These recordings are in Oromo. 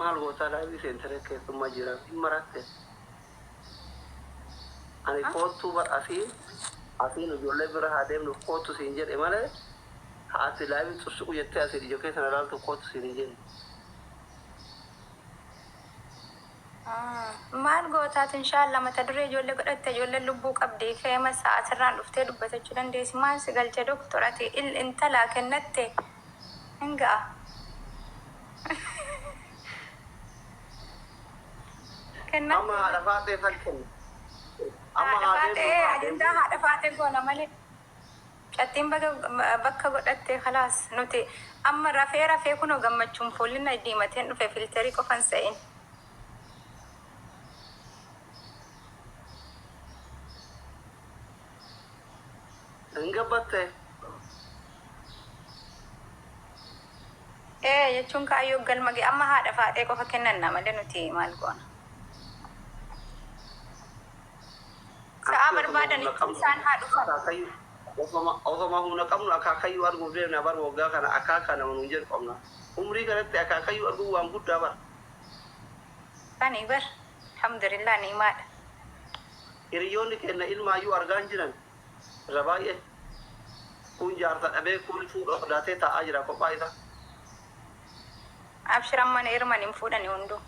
Maal gootaa live seentere keessummaa jira hin maraatte. Ani koottuu bar asiin asiin ijoollee bira haa deemnuuf koottu siin jedhe malee haa ati live xussuqu jettee asiin ija keessa na laaltuuf koottu siin hin jenne. Maal gootaat inshaalla mata duree ijoollee godhatte ijoolleen lubbuu qabdi famous asirraan dhuftee dubbatachuu dandeessi maal si galche doktor ati intalaa kennatte hin ga'a. Kennatte Amma haadha faaxee san kenna. Amma haadha haa faaxee deemnu haa ajandaa deemnu. haadha faaxee goona malee. Cattiin baga bakka godhatte kalaas nuti amma rafee rafee kunoo gammachuun fuulli na diimateen dhufe filterii qofa hin se'in. Hin gabbatte. Ee jechuun kaayyoo galma ga'e amma haadha faaxee qofa kennanna malee nuti maal goona. Sa'aa Ati osoma humna barbaadanitti qabnu isaan haa dhufan. akaakayyuu osoma osoma humna qabnu akaakayyuu arguuf deemna bar waggaa kana akaakaa nama nuun jedhu qabna. Umrii kanatti akaakayyuu arguun waan guddaa bar. Sani bar alhamdulillah ni'imaadha. Hiriyyoonni keenna ilmaayyuu argaa hin jiran irra baay'ee. Kuun jaarsa dhabee kuun fuudha sodaatee taa'aa jira kophaa isaa. Abshir amma hin heeruman hin fuudhani hunduu.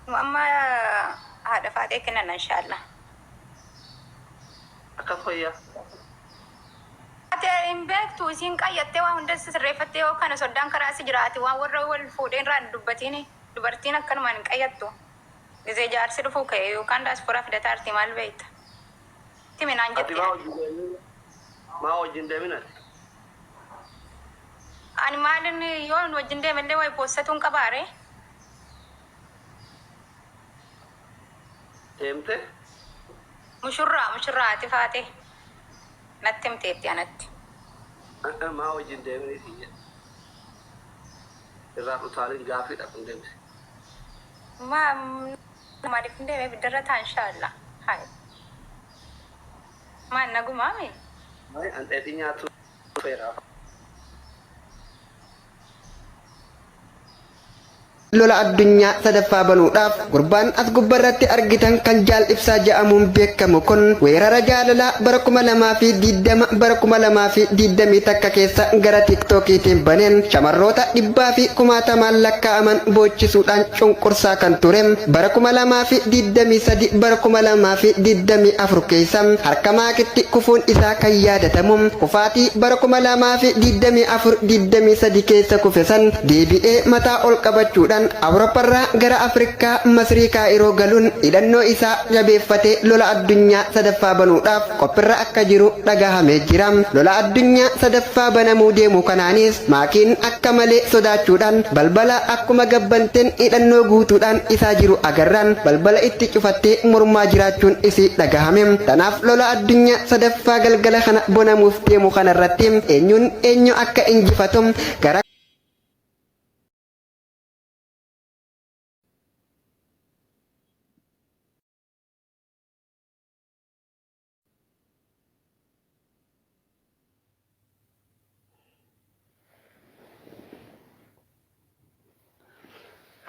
Nu amma haadha faaxee kennanna inshaallah. Akkas wayya. Ati hin beektu isiin qayyattee waa hunda sirreeffattee yoo kana soddaan karaa si jira ati waan warra wal fuudhee irraa hin dubbatiini dubartiin akkanumaan hin qayyattu gizee jaarsi dhufuu ka'e yookaan daasporaa fidataarti maal beekta timi naan Ati jetti maa ani. wajjin deemin maa wajjin deemin ati. Ani maalin yoon wajjin deemellee wayi poossatuun qabaaree. Deemte? Mushurraa mushurraa haati faaxee natti himteetti anatti. Maa wajjin deemini siin jedhe. Irraa dhutaalin gaafiidha kun deebisi. Maa maaliif hin deemee ibiddarra taa inshaallah. Hayi. Maal nagumaa mi? An dheedhii nyaatu dhufeera. Lola addunyaa sadaffaa banuudhaaf gurbaan as gubbarratti argitan kan Jaal Ibsaa ja'amuun beekamu kun weerara jaalalaa bara 2020 bara 2021 keessa gara tiiktookiitiin baneen shamarroota dhibbaa fi kumaatamaan lakkaa'aman boochisuudhaan cunqursaa kan ture bara 2023 bara 2024 keessa harka maakitti kufuun isaa kan yaadatamu kufaatii bara 2024 23 keessa kufe san deebi'ee mataa ol qabachuudhaan Awuroopparraa gara Afrikaa Masrii Kaayiroo galuun hidhannoo isaa jabeeffatee lola addunyaa sadaffaa banuudhaaf qophirra akka jiru dhagahamee jira. Lola addunyaa sadaffaa banamuu deemu kanaanis Maakiin akka malee sodaachuudhaan balbala akkuma gabbanteen hidhannoo guutuudhaan isaa jiru agarraan balbala itti cufattee mormaa jiraachuun isii dhagahame. Tanaaf lola addunyaa sadaffaa galgala kana bonamuuf deemu kanarratti eenyuun eenyu akka injifatu gara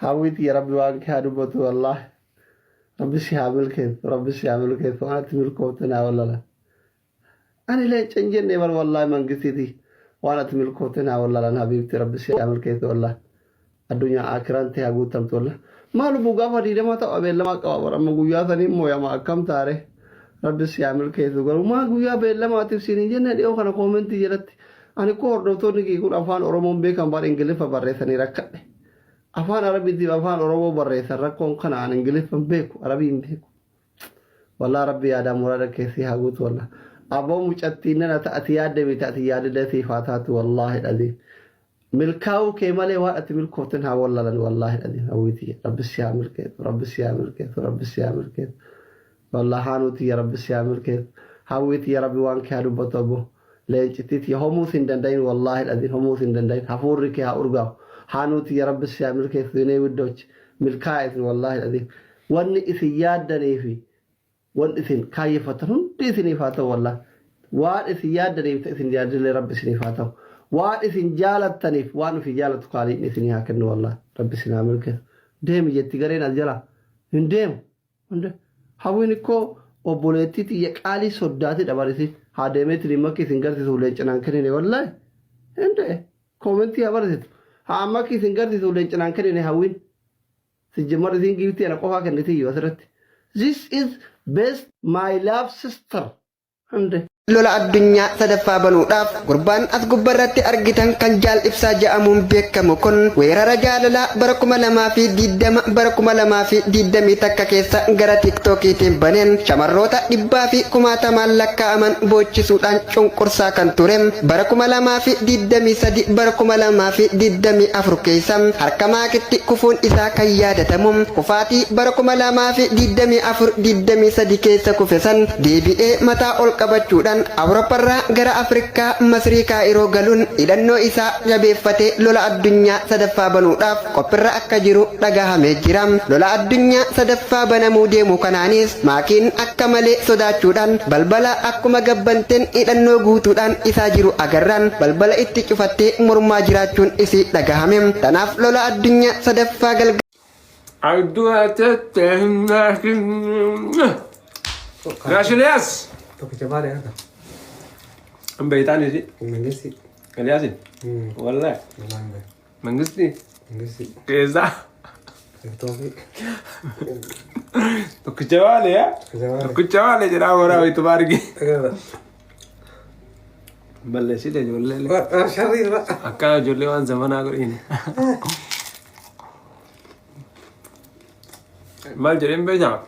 Hawwii tiyya rabbi waan kee haa dubbatu wallaahi. Rabbi si haa milkeessu rabbi si haa milkeessu waan ati milkoofte naa wallala. Ani leenca hin jenne bar wallaahi mangistiiti waan ati milkoofte naa wallalan habiibti rabbi si haa milkeessu wallaahi. Addunyaa akiraan tee haa guuttamtu wallah. Maa lubbuu gaafa diidamaa ta'u beellamaa qaba bara amma guyyaa sanii immoo yama akkam taare rabbi si haa milkeessu garuu maa guyyaa beellamaatiif siin hin jenne dhiyoo kana koomentii jalatti ani koo hordoftoonni kee kun afaan oromoon beekan bara ingiliffa barreessanii rakkadhe afaan arabiitiif afaan oromoo barreessan rakkoon kana an ingiliffa hin beeku arabii hin beeku Wallah rabbi yaadaa muraada kee sii haa guutu wallah. Aboo mucattiin nana ta ati yaadde miti ati yaadillee siif haa taatu wallaahi dhadiin. Milkaa'uu kee malee waan ati milkooften haa wallalan wallaahi dhadiin hawwii tiyya rabbi si haa milkeessu rabbi si haa milkeessu rabbi si haa milkeessu. Wallah haanuu tiyya rabbi si haa milkeessu. Hawwii tiyya rabbi waan kee haa dubbatu aboo. Leencittii tiyya homuu sin danda'in wallaahi dhadiin homuu sin danda'in hafuurri kee haa urgaa'u. Haanuu tiyya rabbi si haa milkeessu yenee widdochi milkaa'e isin wallaahi dhadiin. Wanni isin yaaddanii fi wanni isin kaayyeffattan hundi isiniif haa ta'u wallahi. Waan isin yaaddaniif ta isin yaaddanillee Rabbi isiniif haa ta'u. Waan isin jaalattaniif waan ofii jaalatu kaaliqni isinii haa kennu wallahi. Rabbi isin haa milkeessu. Deemi jetti gareen as jala. Hin deemu. Hawwiin ikkoo obboleettii tiyya qaalii soddaati dhabarisi. Haa deemeetiin makki isin garsiisu leencinaan kennine wallaahi. Hin de'e. Koomentii haa barsiisu. Haa makki isin garsiisu leencinaan kennine hawwiin. Sijjimar isiin giiftii ana qofaa kennitiyyuu asirratti. This is best my love sister. Hande. Lola addunyaa sadaffaa banuudhaaf gurbaan as gubbarratti argitan kan Jaal Ibsaa ja'amuun beekamu kun weerara jaalalaa bara 2020 bara 2021 keessa gara tiktookiitiin baneen shamarroota dhibbaa fi kumaatamaan lakkaa'aman boochisuudhaan cunqursaa kan ture bara 2023 bara 2024 keessa harka maakitti kufuun isaa kan yaadatamu kufaatii bara 2024 23 keessa kufe san deebi'ee mataa ol qabachuudhaan Awuroopparraa gara Afrikaa Masrii Kaayiroo galuun hidhannoo isaa jabeeffatee lola addunyaa sadaffaa banuudhaaf qophirra akka jiru dhagahamee jira. Lola addunyaa sadaffaa banamuu deemu kanaanis maakiin akka malee sodaachuudhaan balbala akkuma gabbanteen hidhannoo guutuudhaan isaa jiru agarraan balbala itti cufattee mormaa jiraachuun isii dhagahame. Tanaaf lola addunyaa sadaffaa galgala Rash Elias. Tokkicha baala yaada. Beektaan isi. Mangisti. Eliyaasi. Wallahi. Wallahi hin Mangisti. Mangisti. Keessaa. Tiktookii. Tokkicha baale yaa. Tokkicha baale. Tokkicha baale jedhaa horaa wayitu arge. Dhageera. Balleessite ijoollee. Sharrii irra. Akkana ijoollee waan zamanaa godhiin. Maal jedheen beektaa?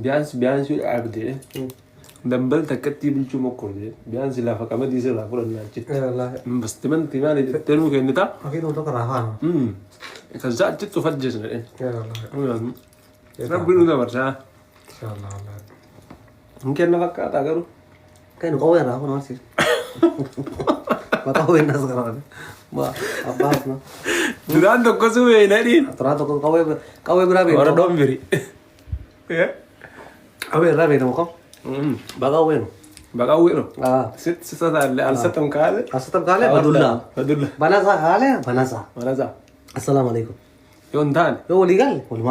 Biyaansi biyaansii dhaabdee dambal takkatti bulchuu mokkor jedhee biyaansi lafa qamadii sirraa fudhannaa achitti. Wallahi. Investimentii maali jettee nuu kennita? Fakii tokko irraa faana. Kazaa achitti of ajjeesna jedheen. Wallahi. Rabbi nu dabarsaa. Inshallah wallahi. Hin kenna fakkaataa garuu. Kan qawwee irraa kun horsiis. Ma qawwee nas garaan. Ma abbaas na. Duraan tokko suphee hin hadhiin. Duraan tokko qawwee qawwee biraa beektu. Warra dhoonfiri. Qawwee irraa beektamu qabu. Baqawwee nu. Baqawwee nu. Ah. Sitti sasaalle alsatam kaale. Alsatam kaale badulla. Badulla. Banasa kaale banasa. Banasa. Assalaamu alaikum. Yoo hin taane. Yoo walii galle walumaa.